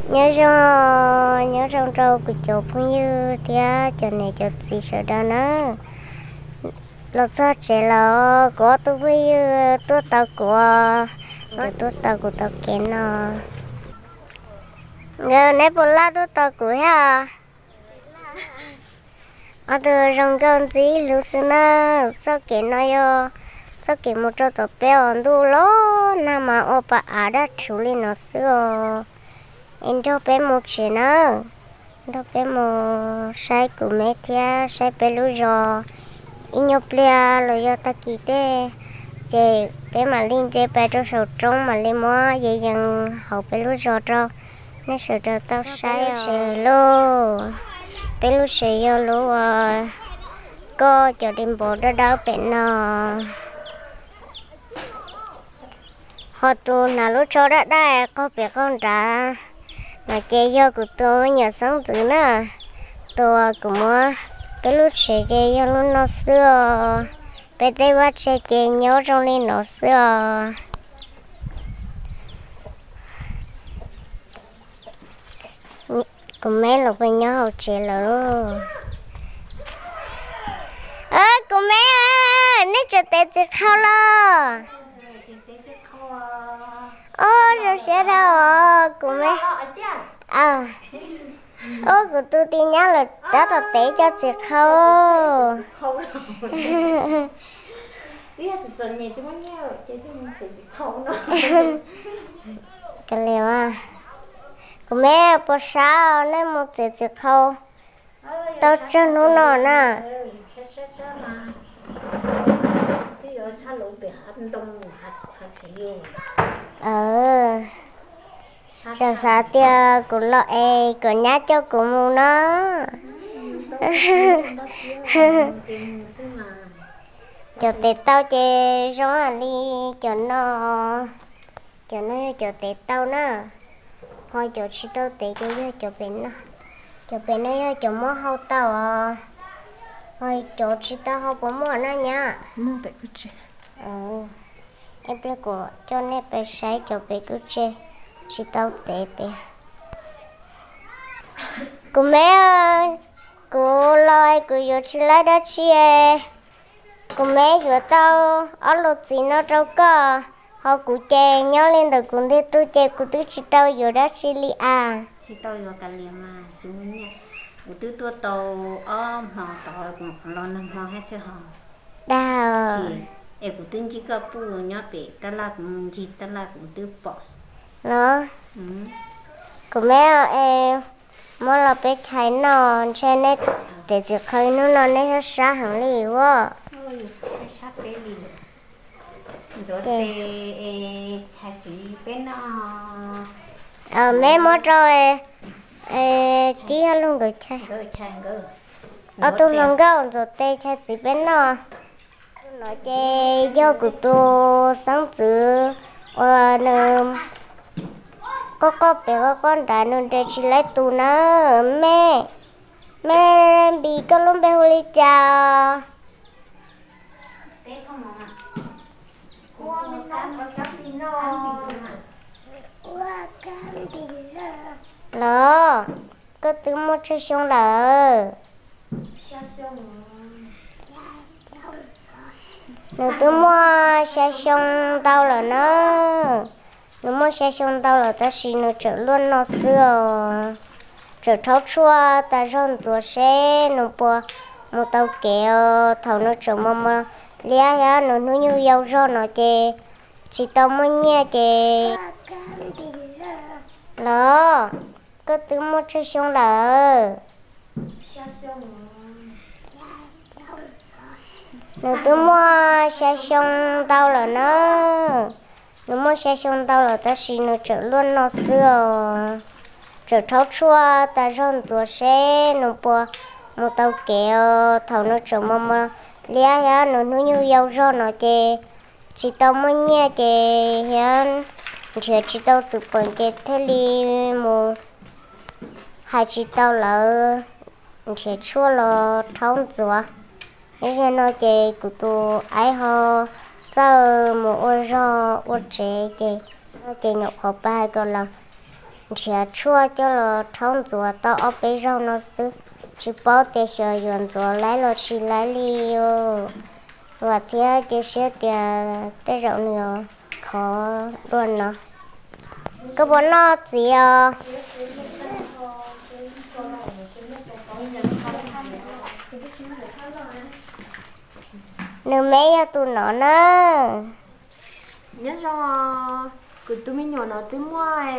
Nyob zoo, nyob zoo rau kuv cov phooj ywg thiab cov niam cov txiv sawv daws na. Los txog tsev los kuv ob tug phooj ywg tuaj tau kuv, nkawd tuaj tau kuv tau kev no. Nkawd neb puas laj tuaj tau kuv thiab? Ob tug zoo nkauj ntxim hlub xwb na. Txoj kev no yog txoj kev mus rau tom peb os, ntuj los nag mas ua pa av daj rhuv li no xwb os. Es nrog peb mus tsev na, nrog peb mus saib kuv me thiab saib peb lub zos ib nyuag pliag los yog tag kis tej, ces peb mam li nce pais rau saum roob mam li muab yees yees hauv peb lub zos rau nej sawv daws tau saib os. Peb lub tsev yog lub uas koj cov di npov dawb dawb pem no. Ho tus hnav lub tsho daj daj qaug pem qaug nrad no ces yog kuv tus me nyuam xeeb ntxwv na. Tus uas kuv muab peb lub tsev ces yog lub no xwb os. Peb tej vaj tse ces nyob zoo li no xwb os. Kuv me los puas nyob hauv tsev lawm? Kuv me, nej tseem tev txiv qhau los? Ob, zoo siab dhau os kuv me. Ob, kuv tus tij nyab lawm tab tom tev cov txiv qhau. Kav liam, kuv me puas sab nej mus txiav txiv qhau tau tsawg hnub no na? Tseem xav tias kuv los es kom nyab coj kuv mus no. Cov tev tau ces zoo li cov no. Cov no yog cov tev tau na. Ho cov tsis tau tev ces yog cov pem no. Cov pem no yog cov muab hau tau os. Ho cov tsis tau hau puas muaj na nyab? Ib pliag kuv coj nej pais saib cov pem kuj tse tsis tau tev pem. Kuv me, kuv los kuv yuav tsis laib dab tsi. Kuv me yuav tau ob lus txiv no rau koj, ho kuv ces nyob li ntawm kuv ntiag tug ces kuv twb tsis tau yuav dab tsi li as. Tsis tau yuav kav liam mas, kuv twb tuaj tau ob hmo tod, kuv los nag hmo hab txhij ho. Dag, es kuv twb ntsib koj puj nyob pem tab laj, kuv ncig tab laj kuv twb pom los. Kuv me, es muab los peb chais noj, ntshe nej tev txiv qhau hnub no nej sab sab heev li as. Me muab rau Cib Yog Lug nkawd chais. Ob tug hluas nkauj ntxuav tes chais txiv peb noj. No ces yog kuv tus xeeb ntxwv uas nws qoj qoj pem qoj qoj nrad, nws nres tsis laib tus na. Me, me Npis, koj lub npe hu li cas? Los, koj twb muaj tsawg xyoo lawm? Nws twb muaj xya xyoo ntau lawm na. Nws muaj xya xyoo ntau lawm tab sis nws tseem luaj no xwb os. Tseem rhaub tshuaj tas zog, ntxuav seb nws puas mus tau kev os. Thaum nws tseem mos mos liab thiab nws hnub nyoog yau zog no ces tsis tau muaj nyiaj ces. Los, koj twb muaj tsawg xyoo lawm? Nws twb muaj xya xyoo ntau lawm na. Nws muaj xya xyoo ntau lawm tab sis nws tseem luaj no xwb os. Tseem rhaub tshuaj tas zog, ntxuav seb nws puas mus tau kev os. Thaum nws tseem mos mos liab thiab nws hnub nyoog yau zog no ces tsis tau muaj nyiaj ces thiab nrhiav tsis tau txwm peem ces thiaj li mus hais tsis tau lawv nrhiav tshuaj los rhaub ntxuav. Ib zaug no ces kuv tus aib ho txawj mus ua zog ua tsev ces, ces nyuam qhuav pab hais kom lawv nrhiav tshuaj coj los rhaub ntxuav tau ob peb zaug no xwb, tsis paub tias xyov yuav ntxuav laib los tsis laib li os. Vam thiab cia siab tias tej zaum nws yuav khov dua no. Koj puas noj txiv os? Nws me yog tus no na. Nyob zoo, kuv tus me nyuam no twb muaj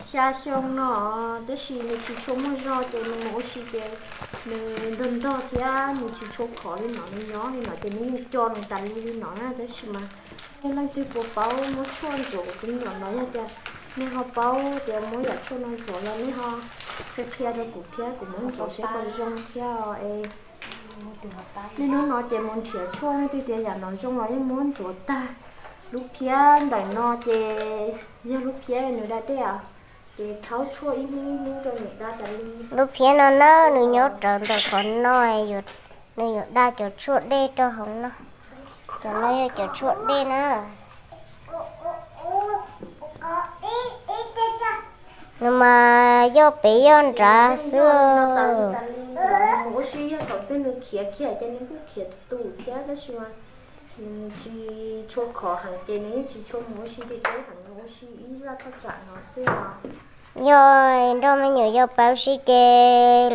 xya xyoo no, tab sis nws tsis tshua muaj zog ces nws mus ua si ces nws ntog ntog thiab nws tsis tshua khov li no, nws nyob li no ces nws yeej co nws tas li li no na, tab sis mas nej leej twg puas paub muab tshuaj ntxuav kuv tus me nyuam no, yog tias nej ho paub tias muab yam tshuaj no ntxuav los nej ho qhia qhia rau kuv thiab, kuv muab ntxuav seb puas zoo thiab es. Niaj hnub no ces mus nrhiav tshuaj leej twg tias yam no zoo los yeej muab ntxuav tag. Lub phiab ntawm no ces yog lub phiab nws da dej os, ces rhaub tshuaj ib hnub ib hnub rau nws da tas li. Lub phiab no na nws nyob rawv ntawm qhov no, nws yuav da cov tshuaj dej rau hauv no. Cov no yog cov tshuaj dej na. Nws mas yoj pem yoj nrad xwb. Mus ua si yog thaum twg nws khiav kiag ces nws kuj khiav tus tus thiab, tab sis mas nws tsis tshua khov heev ces nws yeej tsis tshua mus ua si li, heev mus ua si ib zaj thaj tsam no xwb os. Yog nrog me nyuam yaus pab ua si ces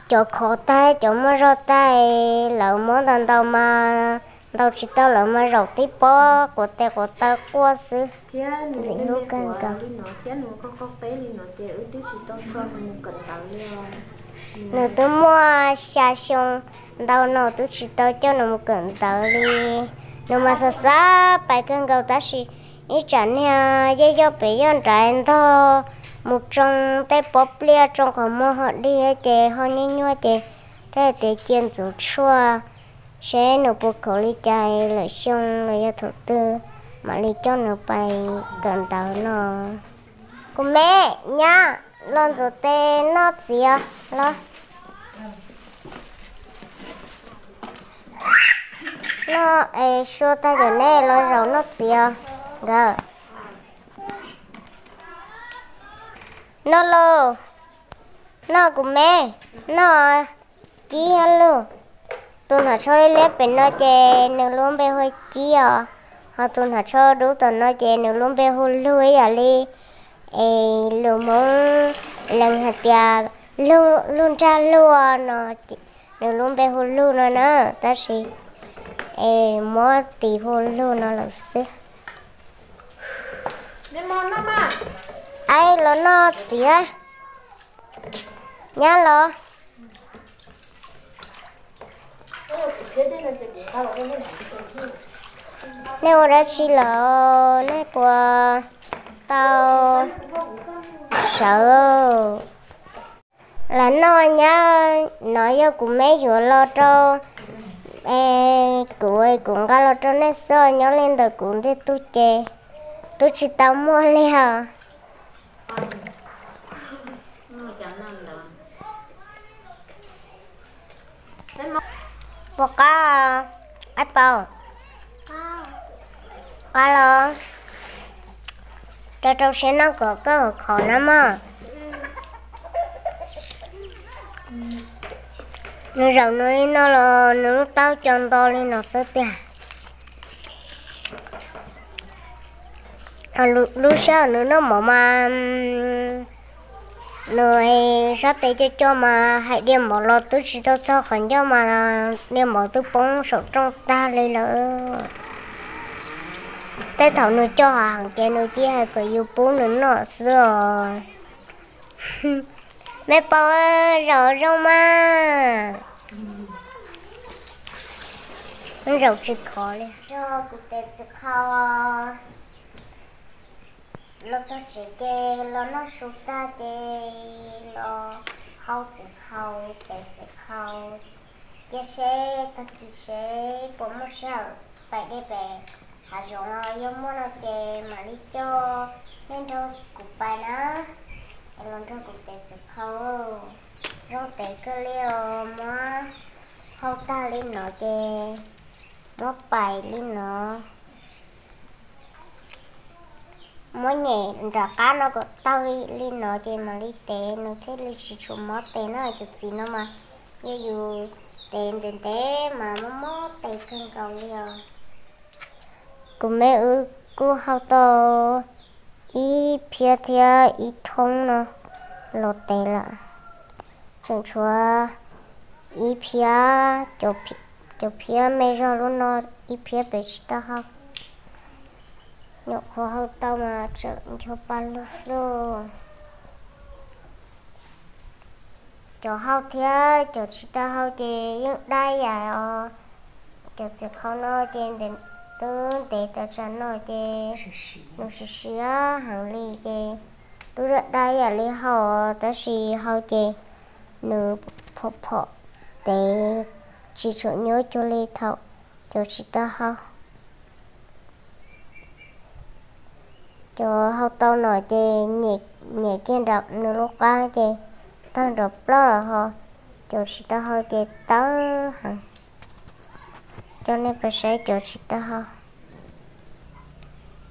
cov khov tag cov muaj zog tag lawv muab ntau ntau mas ntaus tsis tau, lawv mas zaum tib pob quav tes quav taw quaj xwb. Ntxim hlub kawg nkaus. Thiab nws qo qo qeb li no ces wb twb tsis tau tso nws mus kawm ntawv li. Nws twb muaj xya xyoo ntau no twb tsis tau coj nws mus kawm ntawv li. Nws mas xav xav pais kawg nkaus tab sis ib tsam niag yoj yoj pem yoj nrad ntog mus tsoo tej pob pliaj tsoo qhov muag ho dig ces ho nyuaj nyuaj ces thiaj hais tias cia ntxuav tshuaj seb nws puas khov li cas lwm xyoo los yog thaum twg mam li coj nws pais kawm ntawv no. Kuv me, nyab, los ntxuav tes noj txiv os los. Noj es sua tag yom, nej los zaum noj txiv os nkawd. Noj lauj, noj kuv me, noj. Cib Hab Lug. Tus hnav tsho liab liab pem no ces nws lub npe hu Cib os, ho tus hnav tsho dub tom no ces nws lub npe hu Lug ib yam li es lus Hmoob lees hais tias Lug Nraj Lug no, nws lub npe hu Lug no na, tab sis es muab tis hu Lug no lawm xwb. Aib, los noj txiv, nyab los. Nej ua dab tsi los nej puas tau sawv? Los noj nyab, no yog kuv me yuav los rau, kuv, kuv nqa los rau nej xwb, nyob li ntawm kuv ntiag tug ces twb tsis tau muaj li os. Puas qab, Aib Paus? Qab los? Rau rau siab noj kom koj khov na mog. Nws zaum nws li no los nws lub taub co nto li no xwb tiag. Lub sij hawm nws noj mov mas nws sab tes co co mas hais diav mov los twb tsis tau txog qhov ncauj mas diav mov twb poob saum rooj tag li lawm. Tej thaum nws co heev ces nws cia hais kom yus pub nws noj xwb os. Me Paus, zaum zoo mas. Zaum tsis khov li. Tso kuv tes txiv qhau. Los txog tsev ces los noj su tag ces los hau txiv qhau, tes txiv qhau, cia seb tag kis seb puas muaj sij hawm pais dej pem hav zoov, yog muaj no ces mam li coj nej nrog kuv pais na. Es los nrog kuv tes txiv qhau, zoo tes kawg li os, muab hau tag li no ces muab pais li no. muab nyem nram qab no kom tawg li no ces mam li tev, nws thiaj li tsis tshua mob tes na. Cov txiv no mas yog yus tev ntev ntev mas mob mob tes kawg nkaus li os. Kuv me wb kuj hau tau ib phiab thiab ib thoob no los tev lawm. Tseem tshuav ib phiab, cov phiab me zog lub no, ib phiab pem tsis tau hau. Nyuam qhuav hau tau mas tseem ncho pa lug xwb. Cov hau thiab cov tsis tau hau ces yeej dab yam os. Cov txiv qhau no ces twb ntev tas tsam no ces nws siav siav heev li ces twb dab dab yam li hau, tab sis hau ces nws phom phom tev tsis tshua nyuaj cuag li thaum cov tsis tau hau. Cov hau tau no ces nyem kiag nram nws lub qab ces tawg nrov ploj los ho, cov tsis tau hau ces tawg heev. Coj nej pais saib cov tsis tau hau.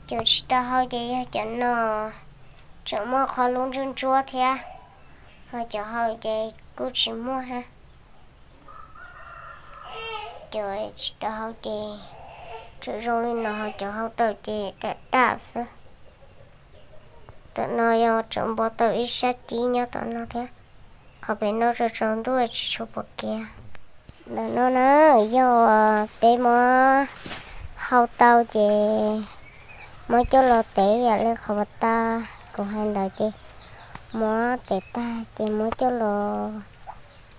Cov tsis tau hau ces yog cov no, tseem muaj qhov lub ntsuab ntsuab thiab, ho cov hau ces kuj tsis muaj hab. Cov tsis tau hau ces tseem zoo li no, ho cov hau tau ces dam dam xwb. Tam no yog tseem npog tau ib sab cib nyob tom no thiab. Qhov pem no tsaus tsaus ntuj tsis tshua pom kev. Ntawm no na, yog peb muab hau tau ces muab coj los tev yam li qhov pas tas kuv hais ntawd ces muab tev tag ces muab coj los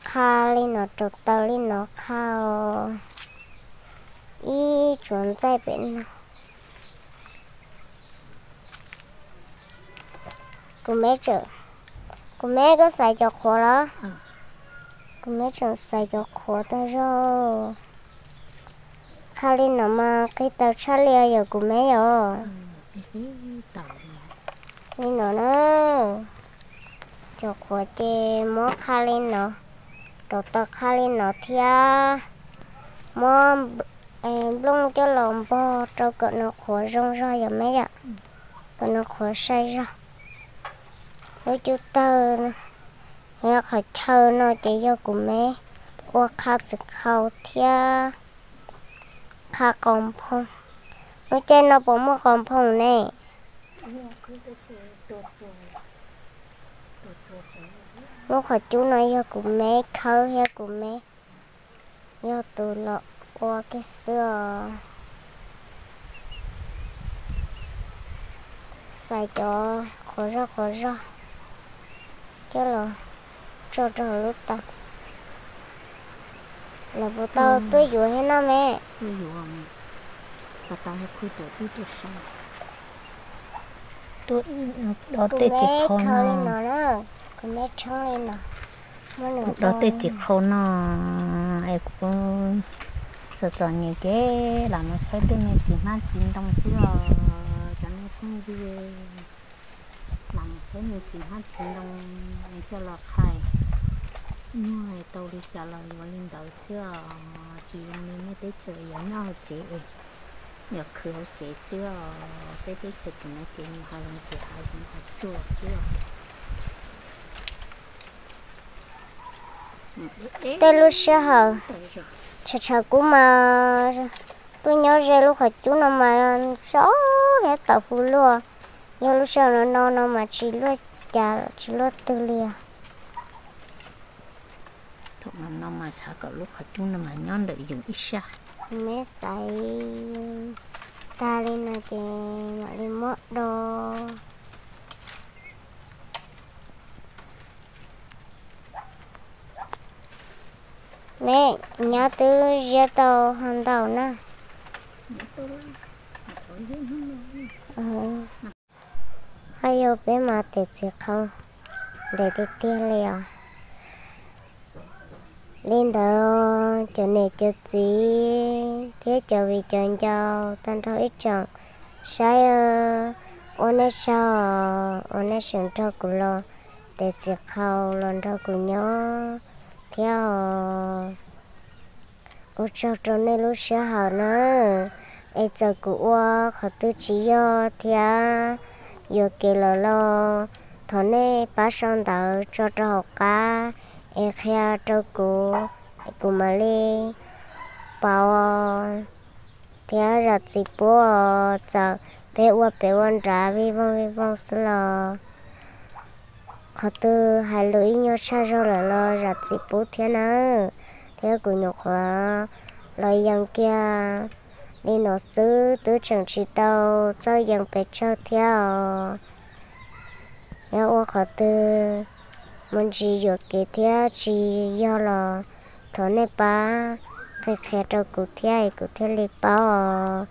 qha li no rau taw li no qha os. Ib tsuav ntxaij pem no. Kuv me, kuv me koj xaiv cov qhuav los? Kuv me tseem xaiv cov qhuav tag zog. Qha li no mas qig taws tshaj li yog kuv me yom. Li no na, cov qhuav ces muab qha li no, rau taw qha li no thiab muab nplooj coj los npog rau kom nws qhuav zoo zog yom me yom. Kom nws qhuav sai zog. Lub cub tawg, qhov chaw no ces yog kuv me ua qha txiv qhau thiab qha qos nphoo. Lub caij no puas muaj qos nphoo ne? Lub qhov cub no yog kuv me khawb thiab kuv me yog tus los ua kiag xwb os. Xaiv cov qhuav zog qhuav zog coj los tso rau lub taw. Lawv puas tau tuaj yuav thiab no me? Kuv me khawb li no na, kuv me tshoob li no. Kuv dob tej txiv qhau no es kuv txom txom nyem ces lam mus saib tej me txiv hmab txiv ntoo xwb os cov nej phooj ywg. Lam mus saib me txiv hmab txiv ntoo es coj los qhais, nyuaj tau li cas los yuav li ntawd xwb os. Tsis zoo li nej teb chaws yuav nyob hauv tsev, yuav khwv hauv tsev xwb os. Peb teb chaws tim no ces mus hav zoov ces hav zoov hav tsuag xwb os. Tej lub sij hawm tshav tshav kub mas tuaj nyob ze lub qhov cub no mas sov thiab tawv hu luaj. Yog lub sij hawm no no no mas tsis luaj cas tsis luaj twg li os. Thaum no no mas xav kom lub qhov cub no mas nyob ntawm yus ib sab. Me xaiv tag li no ces mam li muab do. Me, nyob twb ziab tau ho ntau na. Ho yog peb mas tes txiv qhau ntev tiag tiag li os. Li ntawd cov niam cov txiv thiab cov viv cov ncaus tag nrho ib tsoom saib, ua nej tsaug uas nej tseem nrog kuv los tes txiv qhau los nrog kuv nyob thiab os. Ua tsaug rau nej lub sij hawm na, es txawm kuv ua qhov twg tsis yog thiab yuam kev lawm los thov nej pab sau ntawv tso rau hauv qab es qhia rau kuv, kuv mam li pauv thiab zam txim pub. Txawm peb ua pem ua nrad vij voog vij voog xwb los qhov twg hais lus ib nyuag tshaj zog lawm los zam txim pub thiab nawb. Thiab kuv nyuam qhuav los yees kiag li no xwb, twb tseem tsis tau txawj yees pes tsawg thiab os. Yog ua qhov twg muaj ntsis yuam kev thiab tsis yog los thov nej pab qhia qhia rau kuv thiab es kuv thiaj li paub os.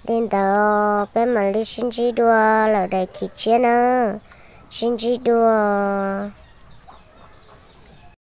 Li ntawd peb mam li sib ntsib dua lawm daim khiv tshiab nawb. Sib ntsib dua.